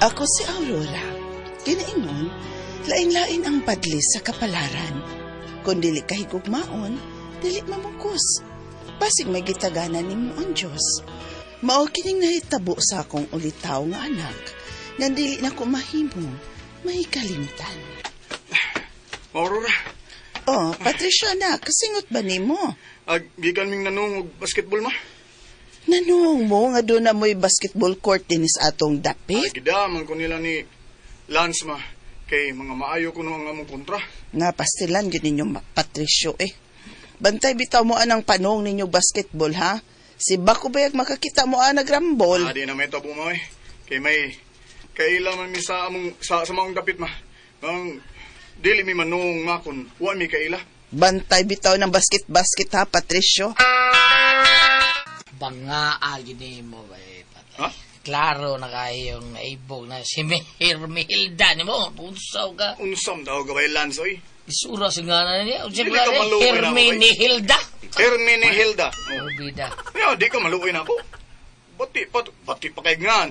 Ako si Aurora. Ginaingon, lain-lain ang padli sa kapalaran. Kung dili ka higugmaon, dili mamugos. Basig may gitaganan nimo ang Diyos. Mao kining nahitabo sa akong ulitaw nga anak, nga dili na ko mahimo, mahikalimtan. Aurora, Oh, Patricia na, kasingot ba nimo? ag gikan ming nanung og basketball ma. Nanong mo nga doon na mo'y basketball court dinis atong Ay, dapit? gidaman ko nila ni Lance ma kay mga maayo kuno ang among kontra. Nga pastilan gyud ninyo Patricio eh. Bantay bitaw mo anang panong ninyo basketball ha? Si Bako bayag makakita mo ang nagrambol. Ah, di na may tabo mo eh. Kay may kaila man mi sa among sa maong dapit ma. Ang dili mi manung ma kun wa mi kaila. Bantay bitaw ng basket-basket ha, Patricio. Banga gini mo ba eh, patay. Ha? Klaro na kayong naibog na si Hermihilda ni mo. Punsaw ka. Unsam daw gabay Lance oy. Isura sa nga na niya. Unsa Dili ba ka ni? maluoy na ako, eh. Hermenihilda. Hermenehilda. Oh. Oh, bida. Ya, di ka maluoy na ako. Bati pa kay ngan.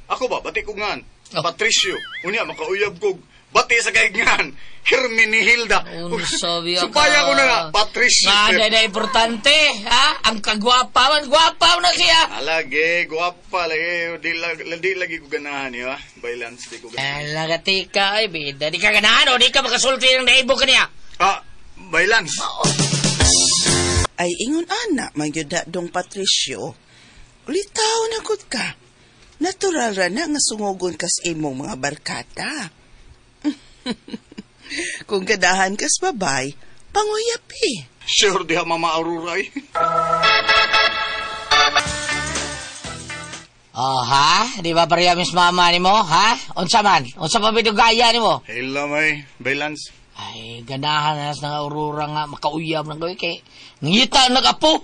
Ako ba, bati ko ngan. Oh. Patricio, unya makauyab kog bati sa kay ngan. Hermenehilda. Unsa biya ka. Supaya ko na nga, Patricio. Nga na importante, ha? Ang kagwapa man, gwapa man na siya. Alage, guwapa lagi. Di lagi ko ganahan niyo, ha? Balance, di ko ganahan. Alaga ka, ay bida. Di ka ganahan o di ka makasulti ng naibog ka niya. Ah, balance. Ay ingon ana, magyuda dong Patricio. Ulitaw na gud ka. Natural ra na nga sungugon kas imong mga barkada. Kung ganahan kas babay, panguyap eh. Sure diha Mama Aurora eh. Oh, ha? Di ba pareha mis mama ni mo, ha? Unsa man? Unsa pa bidugaya ni mo? Hello, may balance. Ay, ganahan na sa Aurora nga makauyab ng gawin kay ngita nag-apo.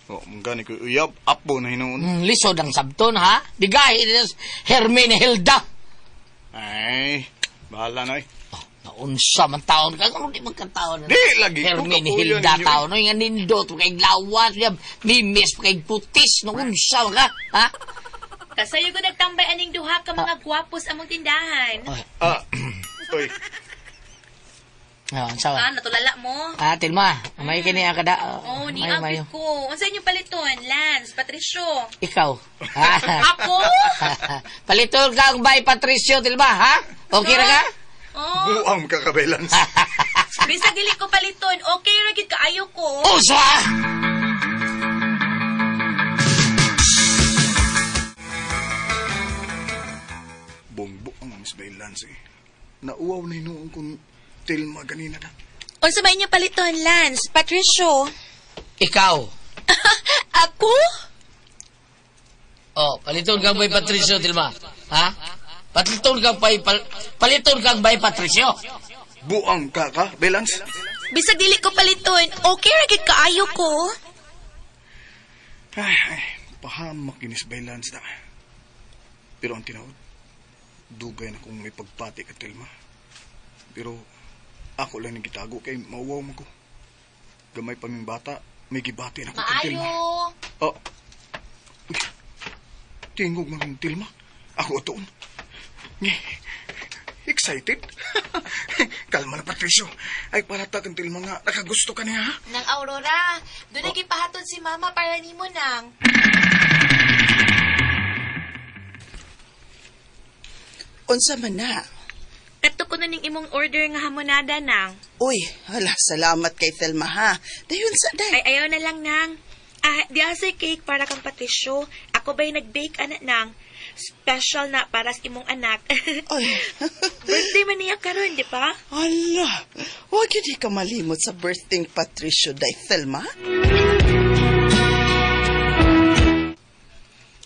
Oh, gani ko uyab, apo na hinuon. Lisod ang sabton, ha? Digahi ni Hermenehilda. Ay, bahala na eh. Oh, naunsa man taon ka. Kung di magkataon. Di lagi ko Hermenehilda kapuyan ninyo. taon. No, nga nindot, kay lawas, mimis, kay putis. Naunsa man ka, ha? Kasayo ko nagtambay aning duha ka mga gwapos among tindahan. Ah, oy. Ah, unsa man? Ah, natulala mo. Ah, Tilma, may kini ang kada. Oh, ni may, may. agit ko. Unsa inyo paliton? Lance, Patricio. Ikaw. Ako? Paliton ka ang bay Patricio, Tilma, ha? Okay ra ka? Oh, Buang ka ka balance. bisag dili ko paliton. Okay ra gid kaayo ko. Usa! Bongbo ang Miss Balance eh. Nauwaw na hinuon kung Tilma ganina na. Unsa ba inyo paliton, Lance, Patricio? Ikaw. Ako? Oh, paliton kang bay Patricio, Tilma. Ha? Paliton kang bay paliton kang bay Patricio. Buang ka ka, Balance? Bisag dili ko paliton. Okay ra gid kaayo ko. Ay, ay, pahamak ginis Balance na. Pero ang tinuod, dugay na kung may pagpati ka, Tilma. Pero ako lang nagitago kay mauwaw mo ko. Gamay pa ming bata, may gibati na ko kay Tilma. Maayo. Oh. Uy, tingog man kong Tilma. Ako atoon. Excited? Kalma na, Patricio. Ay, para ta kang Tilma nga. Nakagusto ka niya, ha? Nang Aurora, doon oh. Gipahatod si Mama para nimo nang. Unsa man na? Kato ko na ning imong order nga hamonada nang. Uy, hala, salamat kay Thelma ha. Dayon sa day. Ay, ayaw na lang nang. Ah, di asa cake para kang Patricio. Ako ba'y nag-bake anak nang? Special na para sa imong anak. Ay. Birthday man niya karon, di ba? Hala, wag yun ka malimot sa birthday Patricio day, Thelma.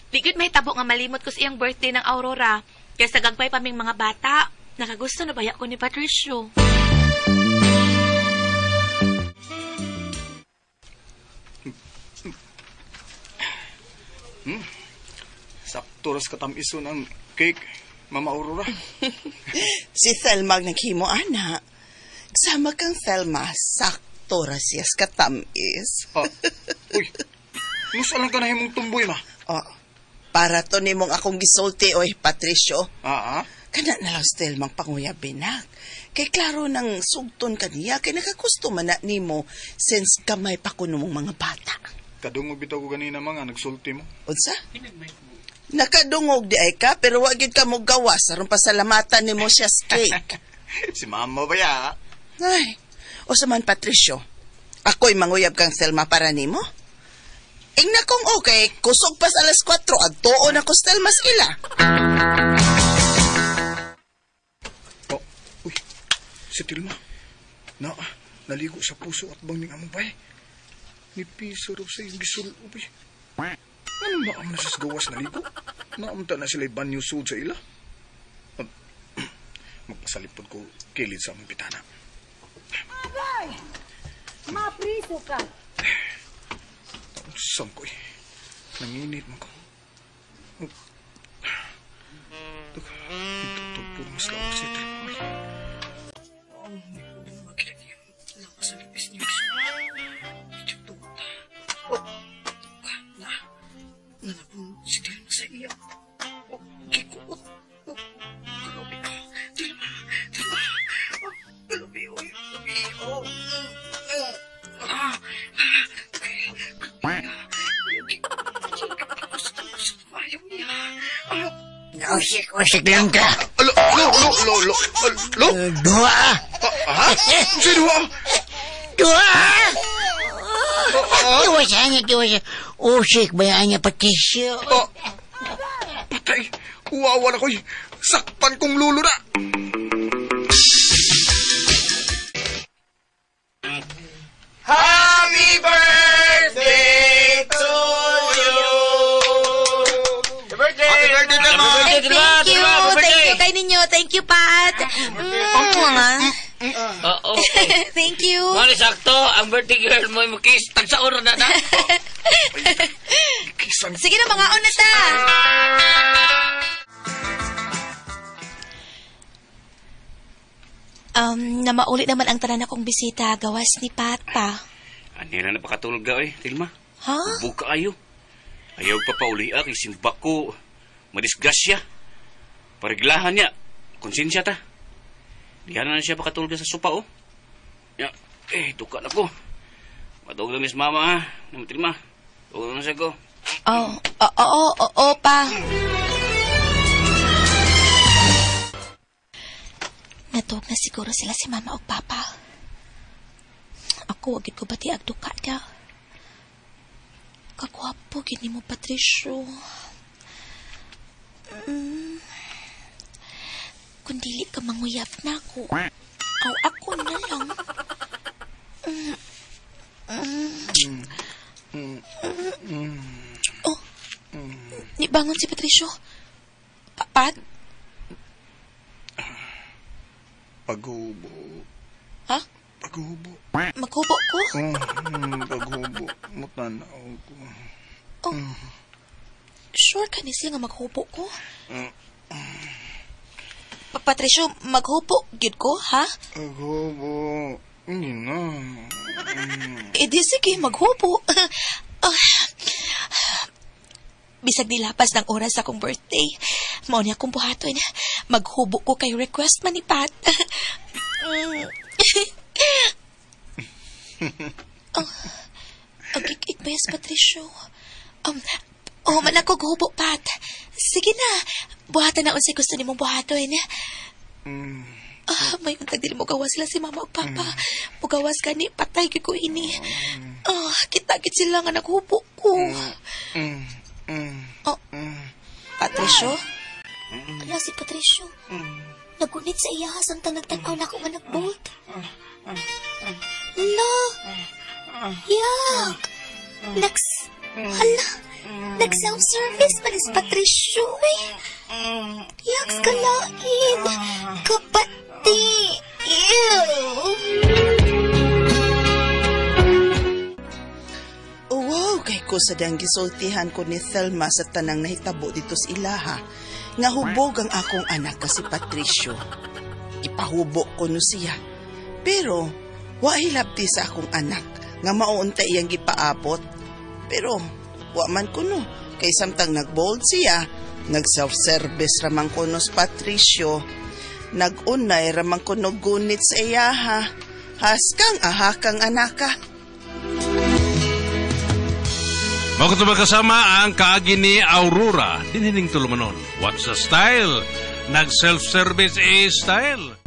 Ligid may tabo nga malimot ko sa iyang birthday ng Aurora. Kaya sa gagmay pa ming mga bata, nakagusto na baya ko ni Patricio. Sakto ras katamison ang cake, Mama Aurora. Si Thelma ang naghimo, ana. Sama kang Thelma, sakto ra siya sa katamis. Ah, uy, musa lang ka na himong tumboy, ma. Oh, Para to nimong akong gisulti, oy, Patricio. Ah, ah. Kana na lang still mang panguya binak. Kay klaro nang sugton kaniya kay nakagusto man na nimo since kamay pa kuno mong mga bata. Kadungog bitaw ko ganina mga nagsulti mo. Unsa? Nakadungog di ay ka pero wa gid ka mo gawas aron pasalamatan nimo siya sa cake. Si mama ba ya? Ay, usa man Patricio. Ako'y manguyab kang Selma para nimo. Ingna kong okay, kusog pas alas 4 adtuon ako Selma sa ila. Oh, uy, si Tilma. Na, naligo sa puso at bang ning among bay. Ni piso raw sa iyong gisulob eh. Ano naam na siya sa gawas naligo? Naamta na sila'y banyo sud sa ila. Magpasalipod ko kilid sa among bitana. Agay! Mapriso ka. Sam ko eh. Nanginit man ko. Oh. Ito po mas lawas si Tilma. Usik-usik lang ka. Alo, lo, lo, lo, lo, lo. Dua. Ha? Sino ah? Dua! Iwasan niya, iwasan. Usik, bayaan niya Patricio. Oh, patay. Uwawa na ko'y sakpan kong lulo na. Happy birthday to you! Happy birthday! Happy birthday, Telma! Ay, thank you. Thank you kay ninyo. Thank you, Pat. Mm. Oo. Thank you. Mali sakto, ang birthday girl mo mo kiss. Tagsaon na na. Kisan. Sige na, mga na ta. Namauli naman ang tanan akong bisita, gawas ni Pat pa. Ani na napakatulga eh, Tilma. Ha? Buka ayo. Ayaw pa pauli ah, kay simbak ko. Madisgrasya. Pariglahan niya. Konsensya ta. Diyan na siya pakatulga sa sopa oh. Ya, eh, duka na ko. Matawag lang ni mama ha. Nama Tilma. Tawag lang siya ko. Oh, oo, oo, oo, pa. Natuog na siguro sila si mama o papa. Ako, wag ko bati agduka da. Kagwapo, gini mo, Patricio. Kung dili ka manguyab na ako, aw ako na lang. Oh, nibangon si Patricio. Pat? Paghubo. Ha? Paghubo. Maghubo ko? Oh, paghubo. Mutanaw ko. Oh. Sure ka ni siya nga maghubo ko? Patricio, maghubo gyud ko, ha? Paghubo. Hindi na. Eh di sige, maghubo. Ah. Bisag nilapas ng oras akong birthday. Mao niya akong buhaton. Maghubo ko kay request man ni Pat. Oh, agik ba yes, Patricio? Oh, man ako guhubo, Pat. Sige na. Buhatan na unsay gusto nimong buhaton. Ah, may untag dili mo gawas sila si mama ug papa. Mugawas gani patay gyud ko ini. Ah, kita gid sila nga naghubo ko. Oh. Patricio? Ala si Patricio. Nagunit sa iya samtang nagtan-aw na ako nga nagbolt. Ala. Yak. Hala. Nag self-service man si Patricio eh. Yaks kalain. Kapati. Ew. Oh, wow, kay ko sa dang gisultihan ko ni Thelma sa tanang nahitabo dito sa ilaha. Nga hubog ang akong anak kasi Patricio. Ipahubo ko no siya. Pero, wa hilabti sa akong anak nga mauunta iyang gipaabot. Pero, wa man ko no. Kay samtang nagbold siya, nag self-service ramang kunos Patricio. Nag-unay ramang kuno gunit sa iyaha. Haskang ahakang anaka. Mao kato kasama ang kaagi ni Aurora. Dinhining tulumanon. What's the style? Nag self-service a style.